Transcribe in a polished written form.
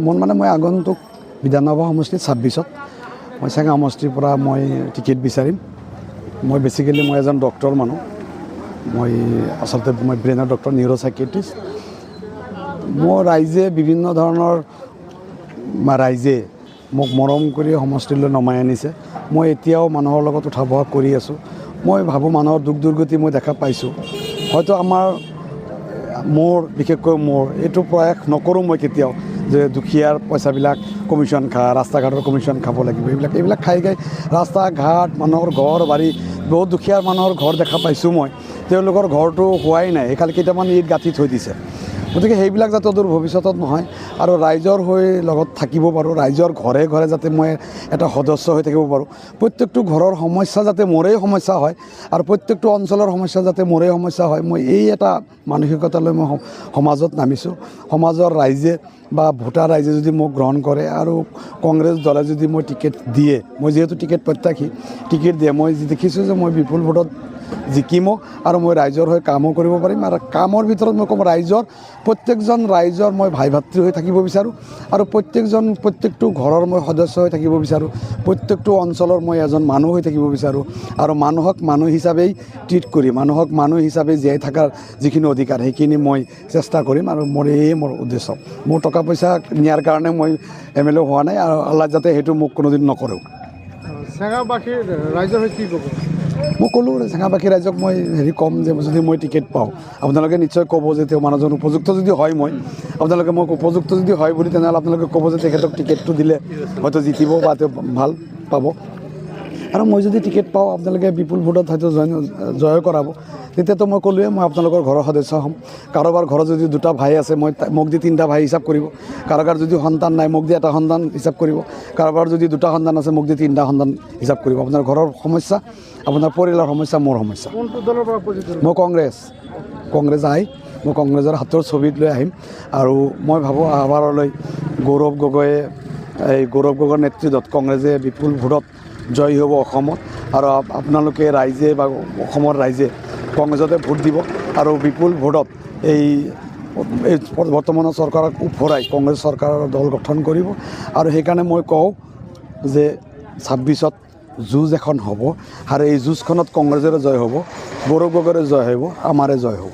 মন মানে মই আগন্তুক বিধানসভা সমষ্টিত 26ত মই চেঙা সমষ্টিৰ পৰা মই টিকেট বিচাৰিম। মই বেচিকেলি মই এজন ডক্টৰ মানুহ। মই আচলতে মই ব্ৰেইনৰ ডক্টৰ, নিউৰ' চাইকেট্ৰিষ্ট। মোৰ ৰাইজে বিভিন্ন ধৰণৰ ৰাইজে মোক মৰম কৰি সমষ্টিলৈ নমাই আনিছে। মই এতিয়াও মানুহৰ লগত উঠা বহা কৰি আছোঁ। মই ভাবোঁ, মানুহৰ দুখ দুৰ্গতি মই দেখা পাইছোঁ। হয়তো আমাৰ মোৰ বিশেষকৈ মোৰ এইটো প্ৰয়াস নকৰোঁ মই কেতিয়াও যে দুখীয়াৰ পইচাবিলাক কমিশ্যন খা, ৰাস্তা ঘাটৰ কমিশ্যন খাব লাগিব। এইবিলাক খাই খাই ৰাস্তা ঘাট, মানুহৰ ঘৰ বাৰী, বহুত দুখীয়া মানুহৰ ঘৰ দেখা পাইছোঁ মই। তেওঁলোকৰ ঘৰটো হোৱাই নাই, সেই খালি কেইটামান ইট গাঁঠি থৈ দিছে। গতিকে সেইবিলাক যাতে অদূৰ ভৱিষ্যতত নহয় আৰু ৰাইজৰ হৈ লগত থাকিব পাৰোঁ, ৰাইজৰ ঘৰে ঘৰে যাতে মই এটা সদস্য হৈ থাকিব পাৰোঁ, প্ৰত্যেকটো ঘৰৰ সমস্যা যাতে মোৰেই সমস্যা হয় আৰু প্ৰত্যেকটো অঞ্চলৰ সমস্যা যাতে মোৰেই সমস্যা হয়, মই এই এটা মানসিকতালৈ মই সমাজত নামিছোঁ। সমাজৰ ৰাইজে বা ভোটাৰ ৰাইজে যদি মোক গ্ৰহণ কৰে আৰু কংগ্ৰেছ দলে যদি মই টিকেট দিয়ে, মই যিহেতু টিকেট প্ৰত্যাশী, টিকেট দিয়ে, মই দেখিছোঁ যে মই বিপুল ভোটত জিকিমো আৰু মই ৰাইজৰ হৈ কামো কৰিব পাৰিম। আৰু কামৰ ভিতৰত মই ক'ম, ৰাইজৰ প্ৰত্যেকজন ৰাইজৰ মই ভাই ভাতৃ হৈ থাকিব বিচাৰোঁ আৰু প্ৰত্যেকজন প্ৰত্যেকটো ঘৰৰ মই সদস্য হৈ থাকিব বিচাৰোঁ, প্ৰত্যেকটো অঞ্চলৰ মই এজন মানুহ হৈ থাকিব বিচাৰোঁ আৰু মানুহক মানুহ হিচাপেই ট্ৰিট কৰি মানুহক মানুহ হিচাপে জীয়াই থকাৰ যিখিনি অধিকাৰ, সেইখিনি মই চেষ্টা কৰিম। আৰু মোৰ এয়ে মোৰ উদ্দেশ্য। মোৰ টকা পইচা নিয়াৰ কাৰণে মই এম এল এ হোৱা নাই আৰু আল্লাহ যাতে সেইটো মোক কোনোদিন নকৰেও। চেঙাবাসীৰ ৰাইজৰ হৈ কি ক'ব? মই ক'লোঁ, চেঙাবাসী ৰাইজক মই হেৰি ক'ম যে যদি মই টিকেট পাওঁ, আপোনালোকে নিশ্চয় ক'ব যে তেওঁ মানুহজন উপযুক্ত। যদি হয় মই আপোনালোকে মোক উপযুক্ত যদি হয় বুলি, তেনেহ'লে আপোনালোকে ক'ব যে তেখেতক টিকেটটো দিলে হয়তো জিতিব বা তেওঁ ভাল পাব। আৰু মই যদি টিকেট পাওঁ, আপোনালোকে বিপুল ভোটত হয়তো জয় জয় কৰাব, তেতিয়াতো মই ক'লোৱে, মই আপোনালোকৰ ঘৰৰ সদস্য হ'ম। কাৰোবাৰ ঘৰত যদি দুটা ভাই আছে, মই মোক দি তিনিটা ভাই হিচাপ কৰিব। কাৰোবাৰ যদি সন্তান নাই, মোক দি এটা সন্তান হিচাপ কৰিব। কাৰোবাৰ যদি দুটা সন্তান আছে, মোক দি তিনিটা সন্তান হিচাপ কৰিব। আপোনাৰ ঘৰৰ সমস্যা, আপোনাৰ পৰিয়ালৰ সমস্যা মোৰ সমস্যা। কোনটো দলৰ পৰা প্ৰতিদ্বন্দ্বিতা? মই কংগ্ৰেছ, কংগ্ৰেছ আহি মই কংগ্ৰেছৰ হাতৰ ছবিত লৈ আহিম। আৰু মই ভাবোঁ, অহাবাৰলৈ গৌৰৱ গগৈয়ে, এই গৌৰৱ গগৈৰ নেতৃত্বত কংগ্ৰেছে বিপুল ভোটত জয়ী হ'ব অসমত আৰু আপোনালোকে ৰাইজে বা অসমৰ ৰাইজে কংগ্ৰেছতে ভোট দিব আৰু বিপুল ভোটত এই এই বৰ্তমানৰ চৰকাৰক উফৰাই কংগ্ৰেছ চৰকাৰৰ দল গঠন কৰিব। আৰু সেইকাৰণে মই কওঁ যে 26ত যুঁজ এখন হ'ব আৰু এই যুঁজখনত কংগ্ৰেছৰে জয় হ'ব, গৌৰৱ গগৈৰে জয় হ'ব, আমাৰে জয় হ'ব।